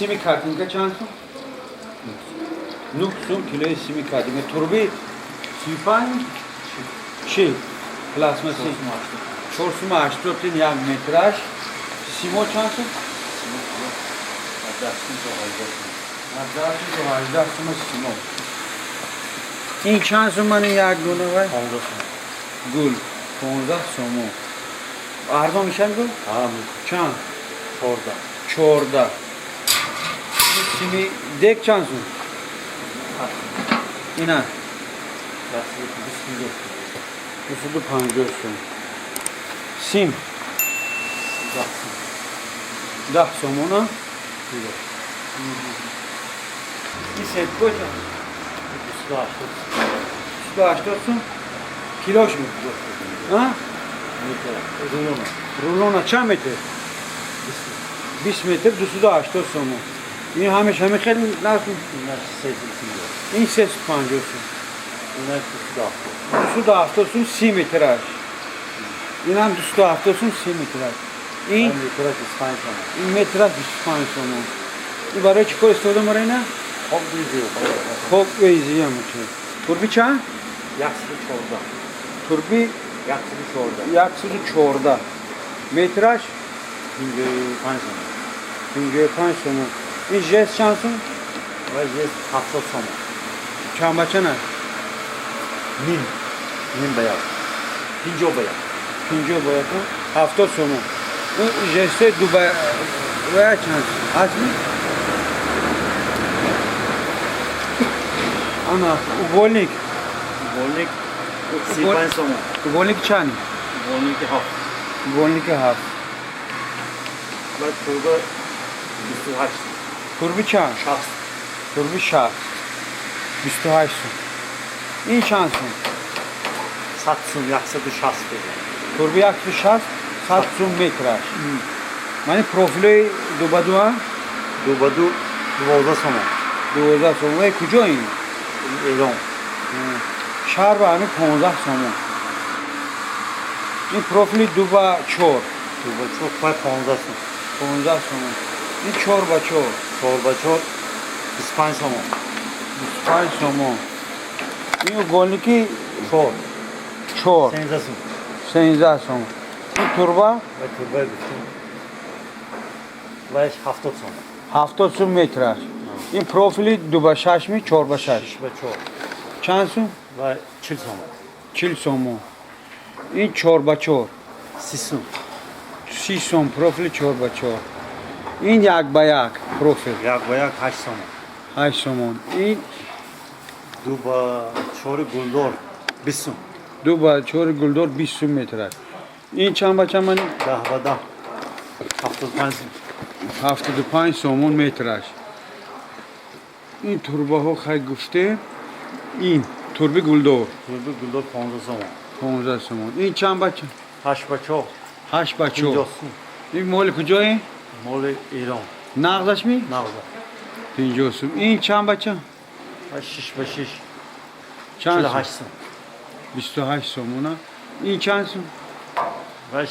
Сими картинка чанд сум? 9 сум килои сими картинка. Турби 35, 40 пластмасси 4 сума 80 ин як метраш. Симо чанд сум? Аз 10 сум то 18 сума симо. Ин чанд сум, мани як дона вай? Гул 15 сомон. Арзон мешавад гул? Чанд? 14. 14. Сими дек чанд сум? Ина? 250 сум. Сим 10 сомона. Ин сетко чанд? 280 сум килош ми? А? Рулона чанд метр? 20 метр, 280 сомон. Ин ҳамеш ҳами хеле нарх? Ин 350 сум. 270 сум 30 метраш. Инам 270 сум 30 метраш. Ин метраш 25 сомон. Ин барои чӣ кор истифода мебарад ина? Хок везиям. Турби чанд? Турби? 114. Метраш? 55 сомон. Ин жесть чанд сум? 70 сомон. Чанд ба чанд? Ним. Ним ба як. 50 ба як. 50 ба як, 70 сомон. Ин жесте ду ба вая чанд ҳастми? Ана угольник? Угольник 35 сомон. Угольник чанд? Угольники ҳафт. Угольники ҳафт. Баъд турба 28. Турби чанд? 60. Турби 60, 28 сум. Ин чанд сум? 100 сум, 160 бега. Турби 160, 100 сум метраш. Мани профилои ду ба дуа? Ду ба ду 12 сомон. 12 сомон. Вай куҷо ин? Эрон. Шаҳр ба ҳамин 15 сомон. Ин профили ду ба чор? Ду ба чор пай 15 сум. 15 сомон. Ин чор ба чор? Чор ба чор 25 сомон. 25 сомон. Ин угольники? Чор. Чор? 13 сум. 13 сомон. Ин турба? Вай турбаи гуфтем. Вайш 70 сомон. 70 сум метраш. Ин профили ду ба шашми, чор ба шаш? Шиш ба чор. Чанд сум? Вай 40 сомон. 40 сомон. Ин чор ба чор? 30 сум. 30 сом профили чор ба чор. Ин як ба як профил? Як ба як 8 сомон. 8 сомон. Ин? Ду ба чори гулдор 20 сум. Ду ба чори гулдор 20 сум метраш. Ин чанд ба чанд, мани? 10 ба 10 75 сум. 75 сомон метраш. Ин турбаҳо хай гуфтем. Ин турби гулдор? Турби гулдор 15 сомон. 15 сомон. Ин чанд ба чанд? Ҳашт ба чор. Ҳашт ба чор. 50 сум. Ин моли куҷое? Моли Эрон. Нағзаш ми? Нағза. 50 сум. Ин чанд ба чанд? Вай шиш ба шиш. Чанд чилу сум? ҳашт сум. 28 сомона. Ин чанд сум? Вайш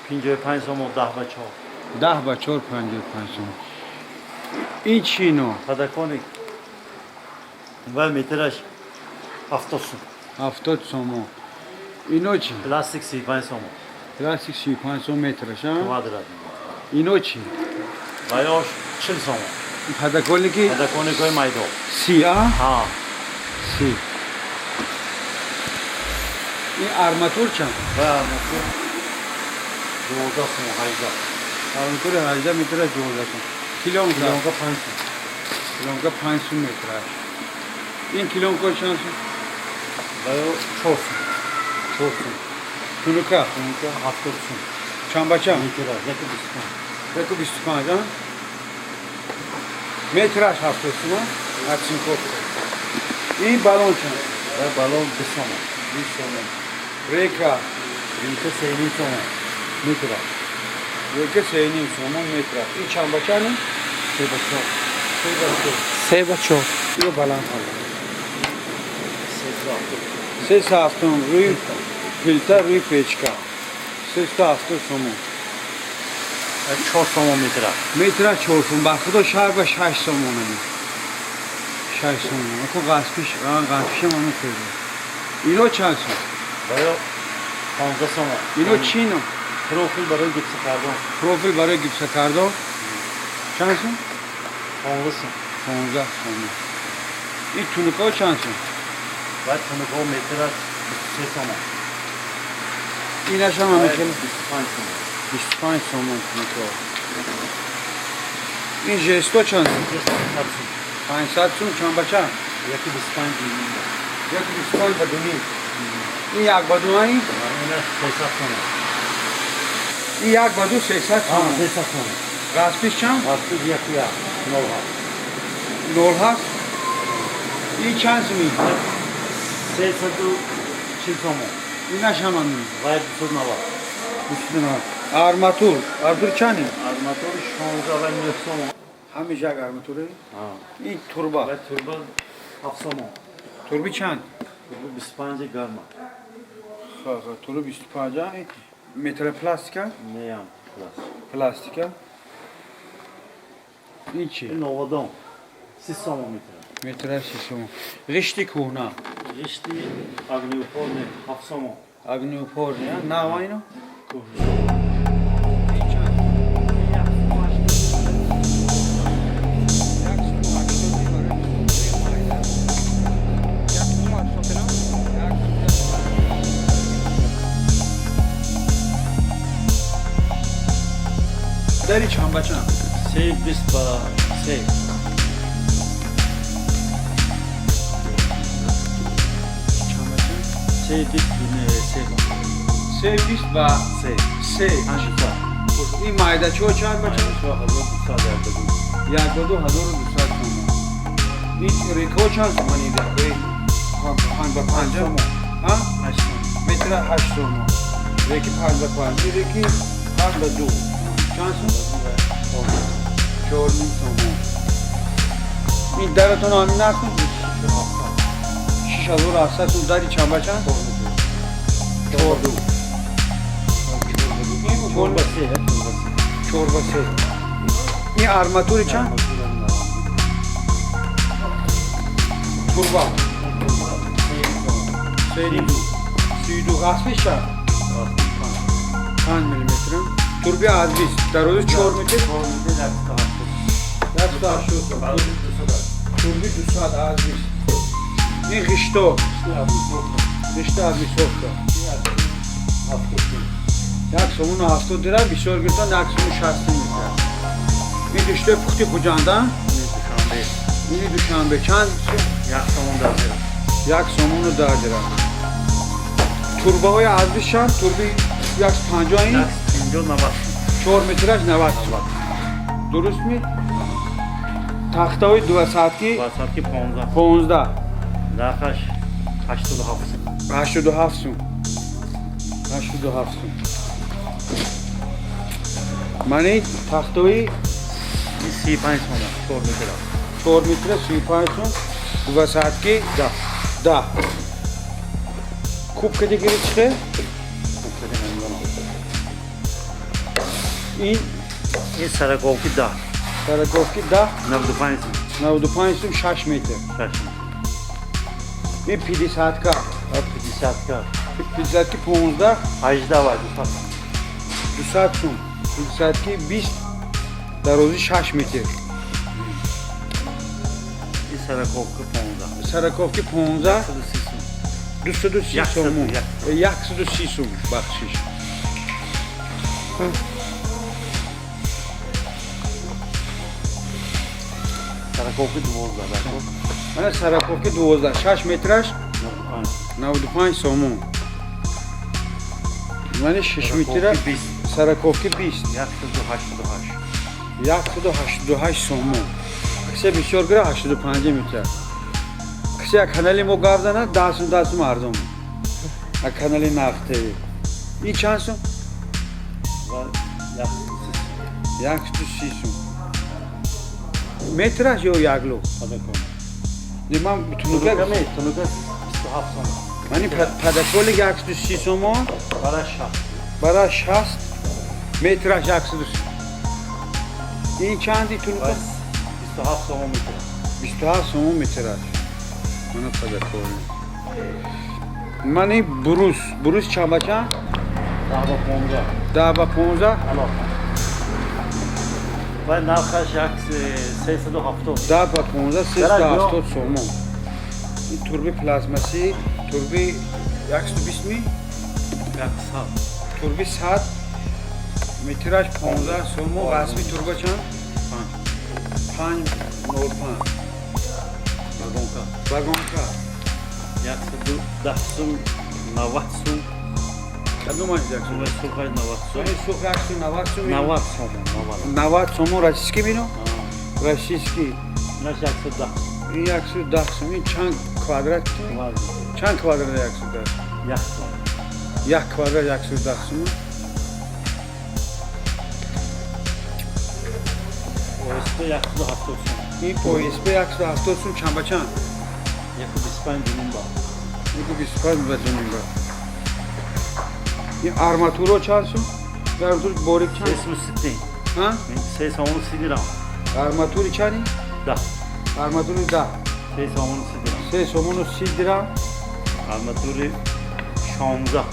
55 сомон, 10 ба 4. 10 ба 4, 55 сомон. Ин чи ино? Подоконник. Вай метраш 70 сум. 70 сомон. Ино чи? Пластик 35 сомон. Пластик 35 сом метраш, а? Квадрат. Ино чи? Ваёш 40 сомон. Подоконники? Подоконникҳои майдон. 30, а? Ҳа. 30. Ин арматур чанд? Вай арматур 12 сомон, 18. Арматури 18 метраш 12 сум. Клёнка? Клёнка 5 сум. Клёнка 5 сум метраш. Ин клёнка чанд сум? Ваё 4 сум. 4 сум. Тунука? Тунука 70 сум. Чанд ба чанд? Метраш 1,25. 1,25, а? Метраш 70 сум, а? Оцинковка. Ин баллон чанд? Вай баллон 20 сомон. 20 сомон. Рейка? Рейка 3,5 сомон метраш. Рейка 3,5 сомон метраш. Ин чанд ба чанд? 3 ба 4. 3 ба 4. 3 ба 4. Ино баланд. 370, рӯи плита, рӯи печка. 370 сомон. 4 сомон метра. Метра 4 сомон. Ба худо шаҳр ба 6 сомон ами. 6 сомон. Ако ғаспиш, ғаспишам ами хеле. Ино чанд сом? Барои 15 сомон. Ино чӣ ино? Профил барои гипса кардан. Профил барои гипса кардан. Чанд сом? 15 сом. 15 сомон. Ин тунукаҳо чанд сом? Баъд тунукаҳо метраш 23 сомон. Инашам ами хеле 25 сомон. 25 сомон тунукаҳо. Ин жесто чанд сом? Жесто 500 сом. 500 сом чанд ба чанд? 1,25 дуним. 1,25 ба дуним. Ин як ба ду ин? Инаш 300 сомон. Ин як ба ду 300 сомон. 300 сомон. Ғаспиш чанд? Ғаспиш 1,1 0,7. 0,7. Ин чанд сом ин? 340 сомон. Инаш ҳам ҳамин. Вай 290. 290. Арматур. Арматур чанд ин? Арматур 16 ва 9 сомон. Ҳамин як арматуре? Ин турба. Вай турба 7 сомон. Турби чанд? Турба 25 гарма. Ха, турба 25. Метра пластика? Неям пластик. Пластика. Ин чи? Ин новодон. 30 сомон метра. Метра 30 сомон. Ғишти кӯҳна. Ғишти огнеупорный 7 сомон. Огнеупорный, а? Нава ино? Кӯҳна. Ин чанд? Дари чанд ба чанд? 3,20 ба 3. Чанд ба чанд? 3,20 3 ба. 3,20 ба 3. 3. 5 сад. Ин майдачиҳо чанд ба чанд? 1200 як ба ду. Як ба ду 1200 сомон. Ин рекҳо чанд сомон? Ин рекҳои панҷ ба панҷа? Ҳа? 8 сомон. Метра 8 сомон. Реки панҷ ба панҷ. Ин реки панҷ ба ду. Чанд сом? 4,5 сомон. Ин даратон ҳамин нарх? 6700 сом. Дари чанд ба чанд? Чор ду. Ин 4 ба 3. 4 ба 3. Ин арматури чанд? Турба. 32. 32. Ғасбиш чанд? 5 миллиметр. Турби аз 20. Дарози 4 метр. 4 метр 180 сом. Турби 200 аз 20. Ин ғишто. Ғишто аз висовка. Як сомону 70 дирам бисёр гирифтан, як сомону 60 метр. Ин ғиштои пухти Хуҷанда? Душанбе. Ини Душанбе чанд? 1 сомон 10 дирам. 1 сомону 10 дирам. Турбаҳои аз 20 чанд? Турби 150 ин? 150 90. 4 метраш 90 сом. Дуруст ми? Тахтаҳои дусадки? Дусадки 15. 15. Нархаш 87 сом. 87 сом. 87 сом. Мани тахтаҳои 35 сомон 4 метра. 4 метра 35 сом. Дусадки 10. 10. Куб кади гири чихе? Куб кади намедонам. Ин Ин сороковки 10. Сороковки 10. 95 сом. 95 сом 6 метр. 6 метр. Ин 50-ка. 50-ка. 50-ки 15. 18 ва 200. 200 сом. 50-ки 20 дарози 6 метр. Ин сороковка 15. Сороковки 15. 130 сом. 230 сом. 130 сом бахшиш. Сороковки 12 бахшиш. Мана сороковки 12 6 метраш 95 сомон. Мана 6 метра сороковки 20. 188. 188 сомон. Кисе бисёр гира 85 метр. Кисе як канали мо гап занад 10 сом 10 сом арзон. Як канали Нақд ТВ. Ин чанд сом? 130 сом. Метраш ё як лук? Не, ман тунука Тунука тунука 27 сом. Мани подоконник 130 сомон. Бара 60. Бара 60 метраш 130. Ин чанди тулка? 27 сомон метр. 27 сомон метраш. Мана падакорӣ. Ман ин брус, брус чанд ба чанд? 10 ба 15. 10 ба 15? Ало. Ва нархаш 370. 10 ба 15 370 сомон. Ин турби пластмассӣ, турби 120 ми? 100. Турби 100 метраш 15 сомон, расми турба чанд? 5. 5,05. Вагонка. Вагонка. 110 сум, 90 сум. Кадом аз 100? Сурхаш 90 сум. Ин сурх 190 сум. 90 сомон, 90. 90 сомон российский бино? Российский. Инаш 110. Ин 110 сум. Ин чанд квадрат? Чанд квадрат 110? Як сом. Як квадрат 110 сум. ОСП 170 сум. Ин ОСП 170 сум чанд ба чанд? 125 дуним ба. 125 ба дуним ба. Ин арматуро чанд сум? Арматури борик чанд? 330. Ҳа? 3 сомон 30 дирам. Арматури чанд? 10. Арматури 10. 3 сомон 30 дирам. 3 сомону 30 дирам. Арматури 16,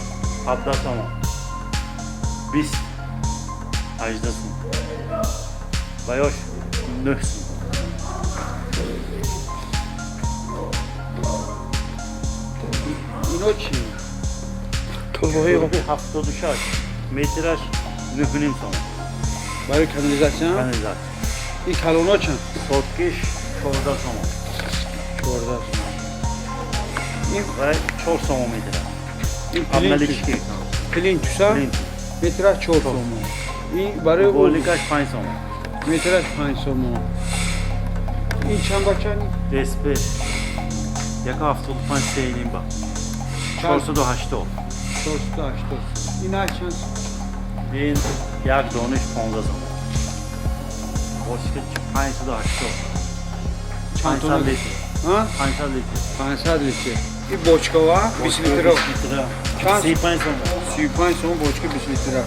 17 сомон. 20, 18 сум. Ва ёш 9 сум. Ино чӣ? Турбаҳои Турби 76 метраш 9,5 сомон. Барои канализатсия? Канализатсия. Ин калоно чанд? Соткиш 14 сомон. 14 сомон. Ин Ва 4 сомон метра. Ин Обналички. Плинтуса? Плинтус. Метраш 4 сомон. Ин барои Боликаш 5 сомон. Метраш 5 сомон. Ин чанд ба чанд? ДСП 175 3,5 ба. 480. 480. Ин аз чанд? Ин як дониш 15 сомон. Бочка 580. Чанд 500 тона? литр. Ҳа? 500 литр. 500 литр. Ин бочкава 20 литра. 20 литра. Чанд? 35 сомон. 35 сомон бочка 20 литра.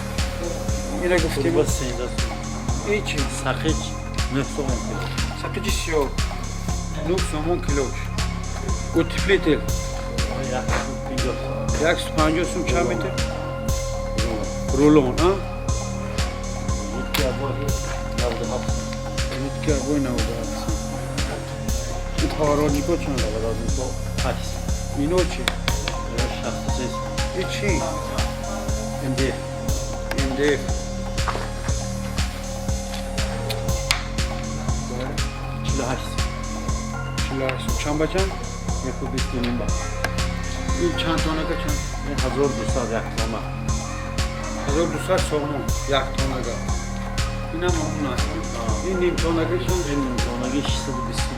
Ина гуфтем. Турба 13 сомон. Ин чи? Сақич 9 сомон кило. Сақичи сиёҳ 9 сомон килош. Утеплитель 150 сом. 150 сум чанд метр? Рулон, а? Нитки обои 97 сом. Нитки обои 97 сум. Ин поворотнико чанд? Поворотнико 8 сом. Ино чи? 63 сом. Ин чи? МДФ. МДФ. 48 сом. 48 сум. Чанд ба чанд? 129 ба. Ин чанд тонага чанд? Ин 1200 як тона. 1200 сомон як тонага. Инам ҳамон аст. Ин ним тонага чанд? Ин ним тонаги 620 сум.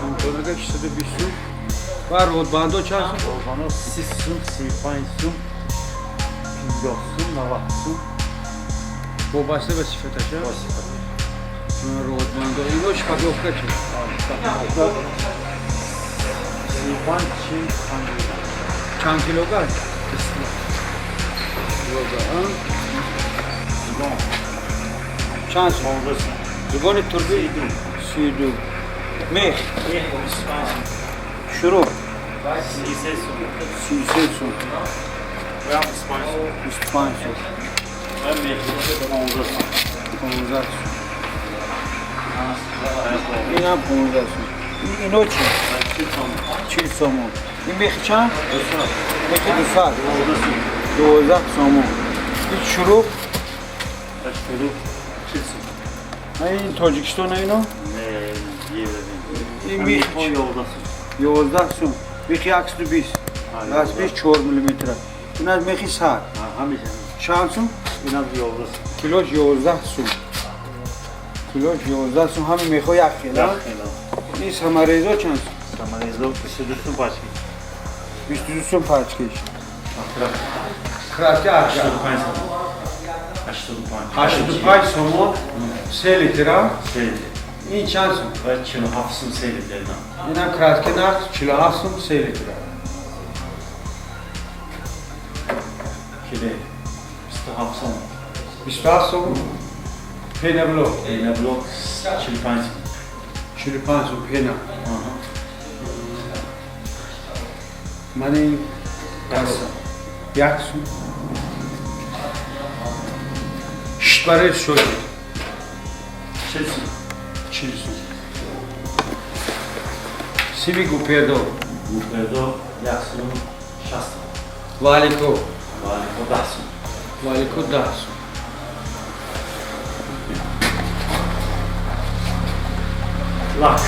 Ним тонага 620 сум. Ва родбандо чанд сум? Родбандо 30 сум, 35 сум, 50 сум, 90 сум. Вобаста ба сифаташа? Ба сифаташ. Родбандо. Ино шпаклёвка чи? Шпаклёвка 35, 40, 50. Чанд килога? 20 Килога, а? Зубон. Чанд сум? 15 сум. Зубони турби? 32. Мех? Мех 25 сум. Шуруп? 33 сум. 33 сум. Ва 25 сум. 25 сум. Ва мех 15 сум. 15 сум. Инам 15 сум. Ино чи? 40 сом. 40 сомон. Ин мехи чанд? 200. Мехи 200. 12 сум. 12 сомон. Ин шуруп? Шуруп 40 сум. Ин Тоҷикистон ино? Не, евро. Ин мех 11 сум. 11 сум. Мехи 120. Расмиш 4 миллиметр. Ин аз мехи 100. Ҳамеша. Чанд сум? Ин аз 11 сум. Килош 11 сум. Килош 11 сум. Ҳами мехо як хел, а? Як хел. Ин саморезо чанд сум? Саморезо 22 сум пачки. 22 сум пачкиш. Краски 85 сом. 85. 85 сомон 3 литра. 3 литр. Ин чанд сум? Ва 47 сум 3 литр. Инам краски нарх 47 сум 3 литра. Киле 27 сом. 27 сом. Пенаблок. Пенаблок 45 сум. 45 сум пена. Мани як сум. Шт барои шоки. 40 сум. 40 сум. Сиви гупердо. Гупердо 1 сум 60 сум. Валико. Валико 10 сум. Валико 10 сум. Лак.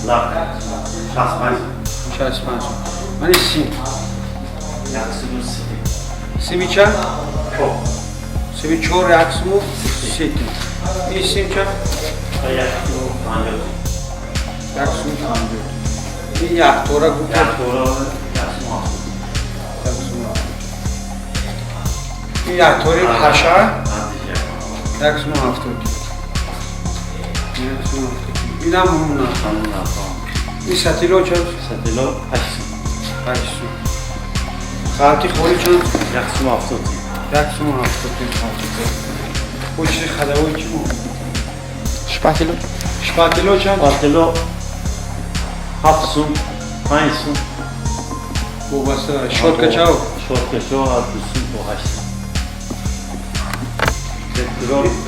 Лак. 65 сум. 65 сум. Мани сим. 1 сум 30. Сими чанд? 4. Сими 4 як суму 30. Ин сим чанд? 1 сум 50. 1 сум 50. Ин яхтора гуфт. Яхтора 1 сум 70. 1 сум 70. Ин яхтори паша 1 сум 70. 1 сум 70. Инам ҳамун нарх. Ҳамун нарх. Ин сатило чанд? Сатило 8 сум. 8 сум. Халти холи чанд? 1 сум 70. 1 сум 70 халти холи. Бо чизи хадавои чӣ мо? Шпатело. Шпатело чанд? Шпатело 7 сум, 5 сум. Вобаста. Щётка чав? Щётка чав аз 2 сум то 8 сум.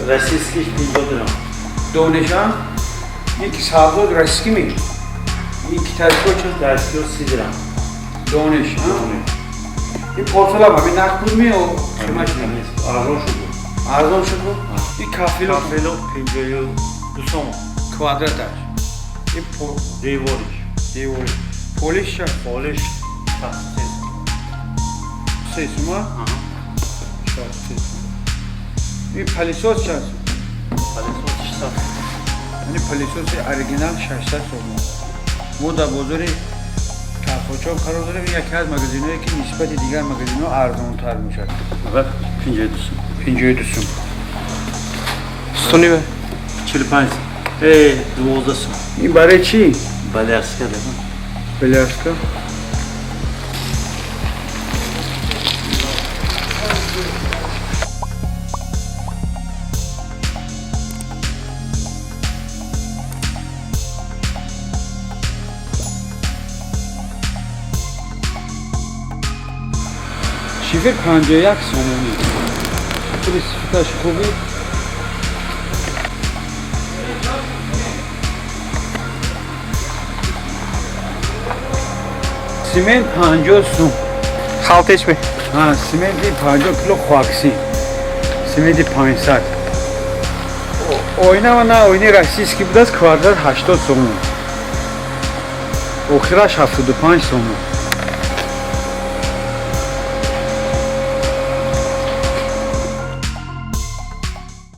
Российский 50 дирам. Донеша? Ин ки сабзод российский ми? Ин китайско чанд? Китайско 30 дирам. Донеш, а? Ин порсолам ҳамин нақд буд ми ё қимат нест? Арзон шуд. Арзон шуд буд? Ин кафело? Кафело 52 сом. Квадраташ. Ин девориш. Девориш. Полиш чанд? Полиш 63 сум. 3 сума? Аҳа. 63 сум. Ин пылесос чанд сум? Пылесос 600. Яъне пылесоси оригинал 600 сом. Мо дар бозори Калхочон қарор дорем. Ин яке аз магазинҳое ки нисбати дигар магазинҳо арзонтар мешавад. 52 сум. 52 сум. Суни 45 сум. 12 сум. Ин барои чӣ? Балярска дедам. Балярска. Шифер 51 сомонӣ. Шифери сифаташ хуби. Симент 50 сум. Халтеч ми? Ҳа, сименти 50 кило хуаксӣ. Сименти 500. Оина ва на оини российский будааст, квадрат 80 сомон. Охираш 75 сомон.